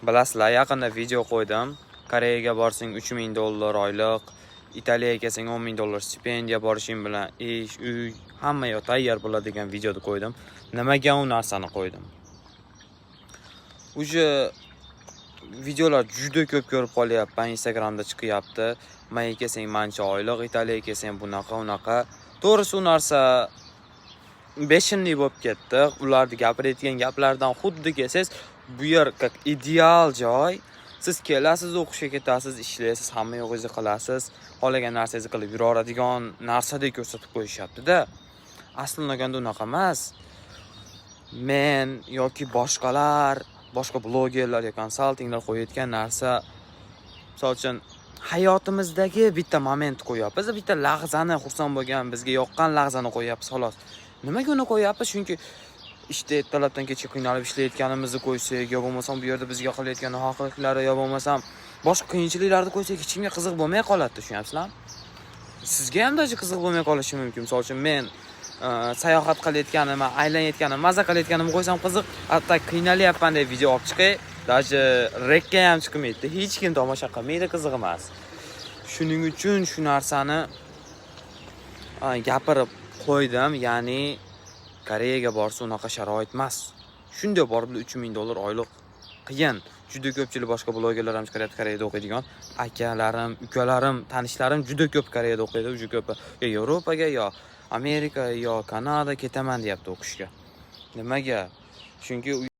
Bilasizlar, yaqinda video qo'ydim. Koreyaga borsang 3000 dollar oyliq, Italiyaga kelsang 10 ming dollar stipendiya, borishing bilan ish, uy, hamma yoq tayyor bo'ladi degan videoni qo'ydim. Nimaga u narsani qo'ydim? Уже videolar juda ko'p ko'rib qolyapman, Instagramda chiqyapti. Maga kelsang mancha oyliq, Italiyaga kelsang bunaqa, unaqa. To'g'risi, u narsa бешеный bo'lib ketdi. Ularni gapirayotgan gaplaridan xuddi kelsangiz, bu yer как ideal joy. Siz kelasiz, o'qishga ketasiz, ishlaysiz, hamma yo'g'ingizni qilasiz, xohlagan narsangizni qilib yuraveradigan narsadek ko'rsatib qo'yishyapti-da. Aslini olganda unaqa emas. Men yoki boshqalar, boshqa blogerlar yoki konsaltinglar qo'yayotgan narsa, misol uchun, hayotimizdagi bitta moment qo'yyapmiz, bitta lahzani, xursand bo'lgan, bizga yoqqan lahzani qo'yyapmiz, xolos. Nimaga uni qo'yyapmiz? Chunki ishda ertalabdan kechga qiynalib ishlayotganimizni qo'ysak, yo bo'lmasam bu yerda bizga qilayotgan nohaqliklari, yo bo'lmasam boshqa qiyinchiliklarni qo'ysak, hech kimga qiziq bo'lmay qoladi, tushunyapsizlarmi? Sizga ham даже qiziq bo'lmay qolishi mumkin. Misol uchun, men sayohat qilayotganimni, aylanayotganimni, maza qilayotganimni qo'ysam qiziq, hatto qiynalyapman deb video olib chiqay, даже рек ka ham chiqmaydi, hech kim tomosha qilmaydi, qiziq emas. Shuning uchun shu narsani gapirib qo'ydim, ya'ni Koreyaga borsa unaqa sharoit emas. Shunday borib 3000 dollar oyliq qiyin. Juda ko'pchilik boshqa blogerlar ham chiqaryapti Koreyada o'qiydigan. Akalarim, ukalarim, tanishlarim juda ko'p Koreyada o'qiydi, juda ko'pi yo Yevropaga, yo Amerika, yo Kanada ketaman deyapti o'qishga. Nimaga? Chunki u